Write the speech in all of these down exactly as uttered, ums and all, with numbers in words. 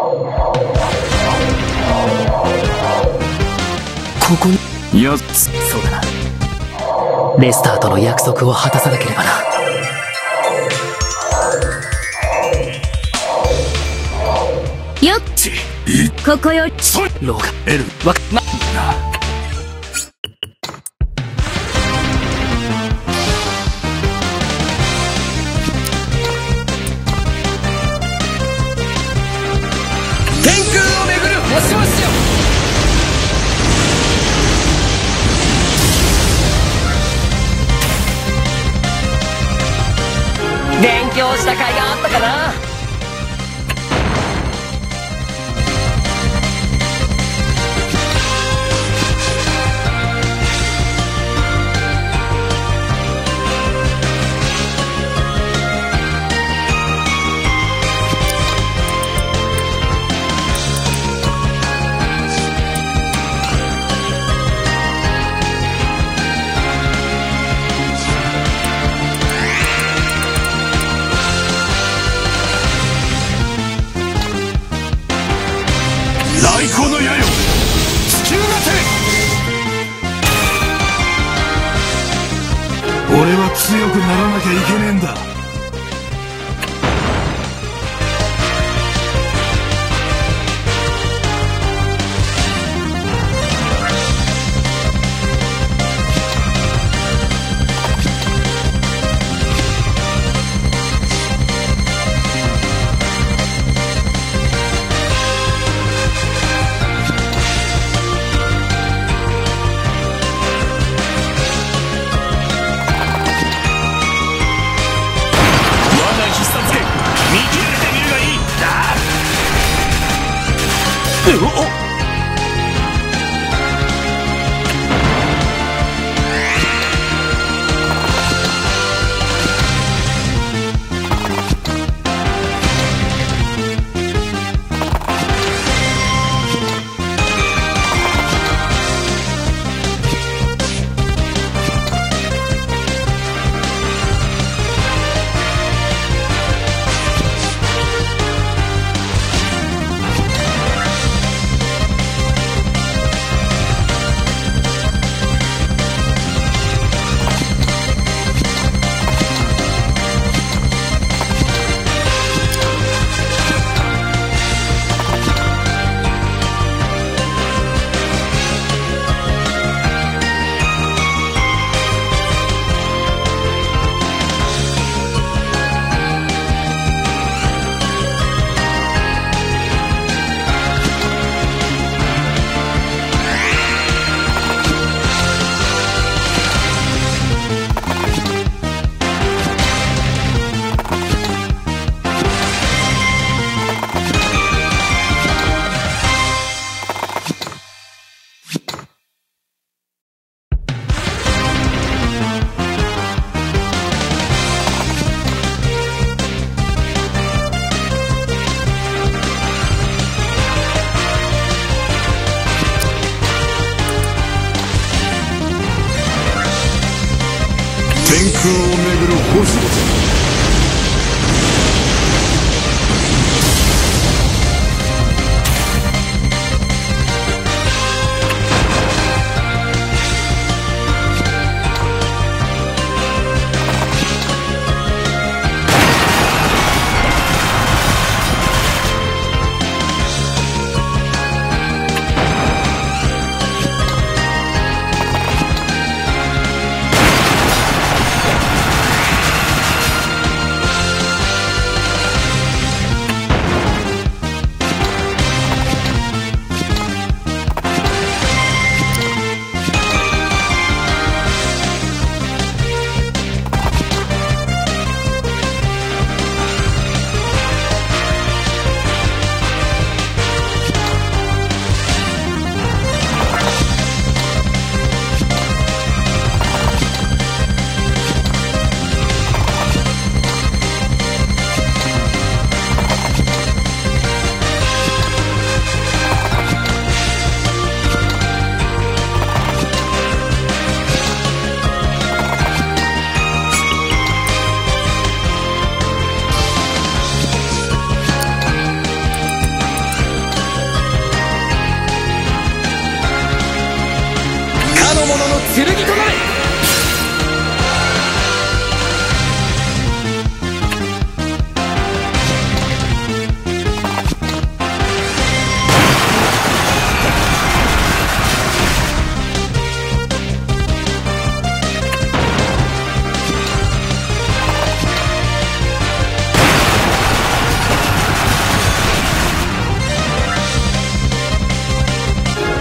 ここに。よっ。そうだな。レスターとの約束を果たさなければな。よっ。ち。ここより。そい。ローガ。エル。わ。な。な。天空を巡る星々よ。勉強した甲斐があったかな。雷光の矢よ、突き動かせ。俺は強くならなきゃいけねえんだ。我が必殺拳、見極めてみるがいい。だ。うおっ。天空を巡る星々。者の剣となれ。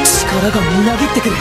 力がみなぎってくる。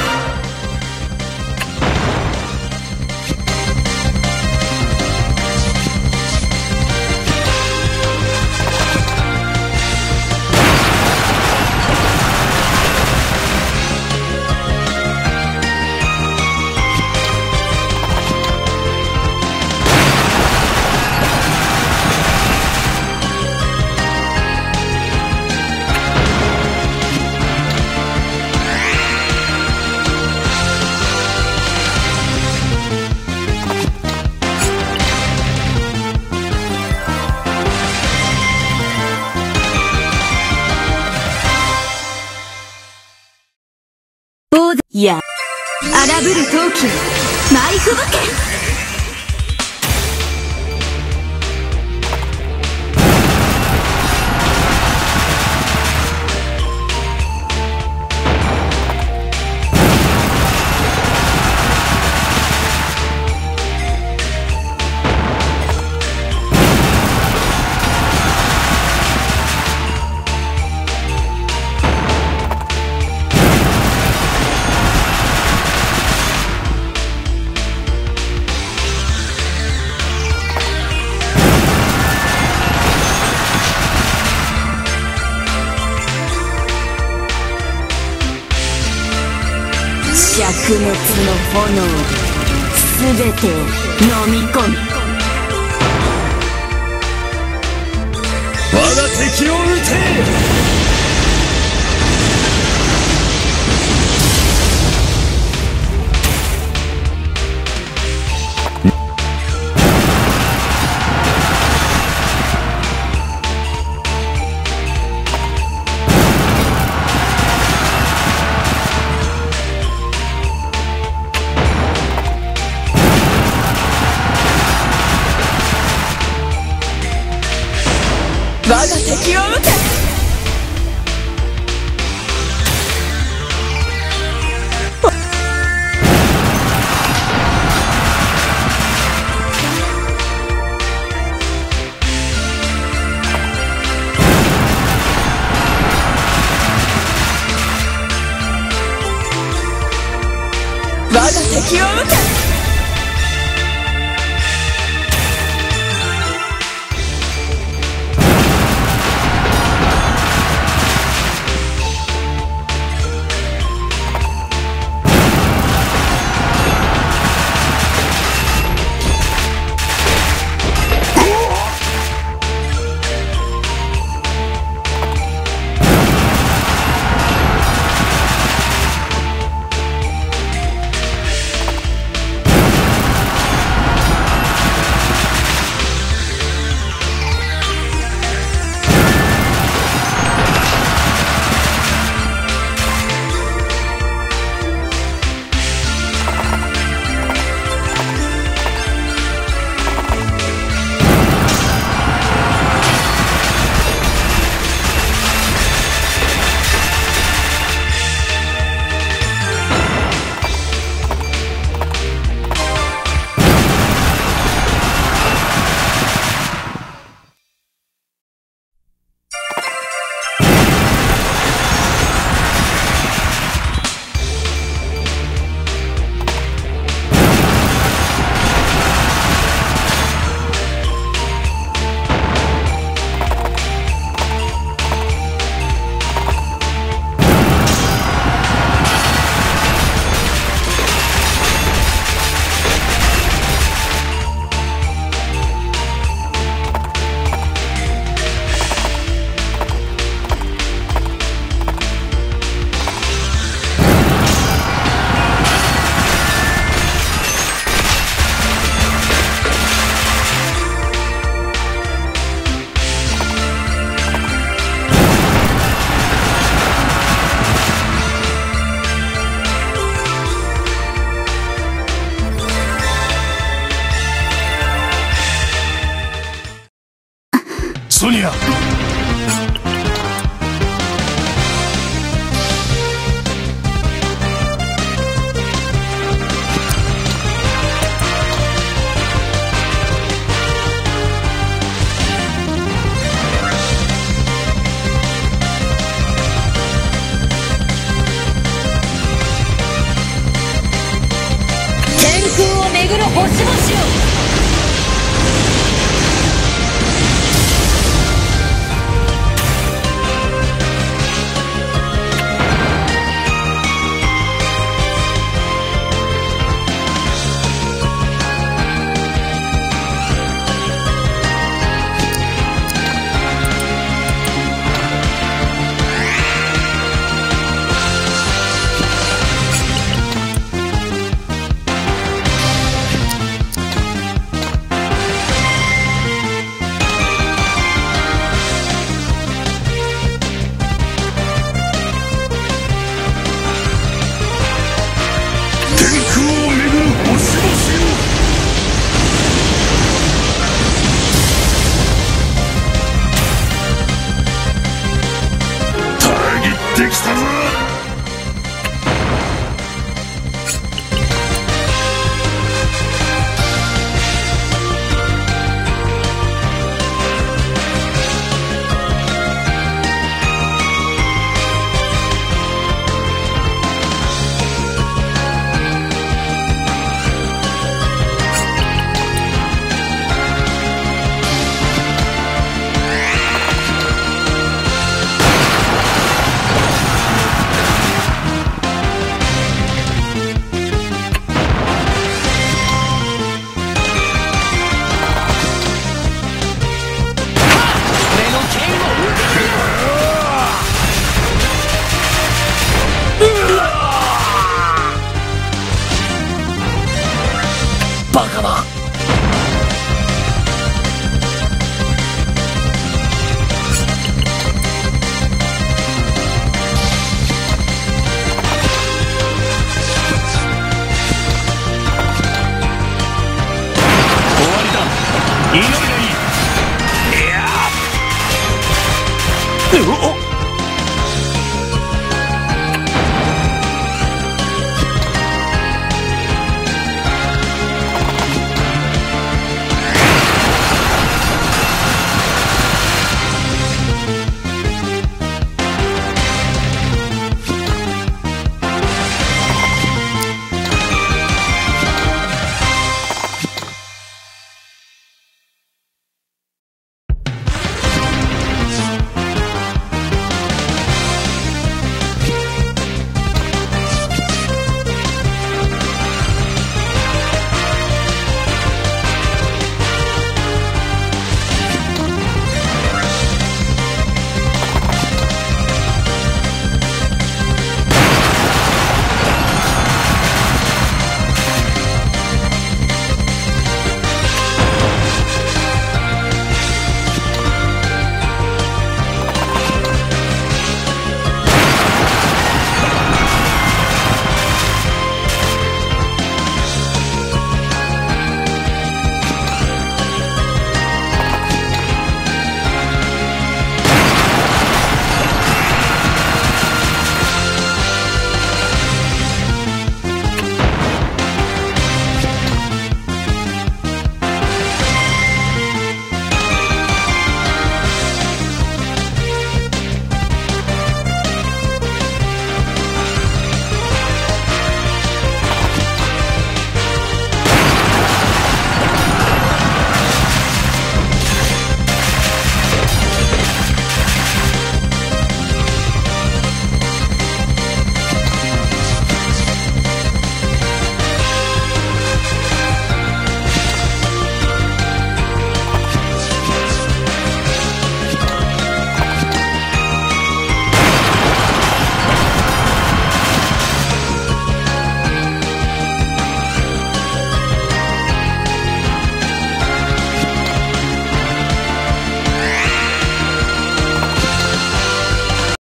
王座、いや、荒ぶる陶器、埋伏武家。 灼熱の炎で全てを飲み込む。我が敵を討て。 我が敵を討て。 我が敵を討て。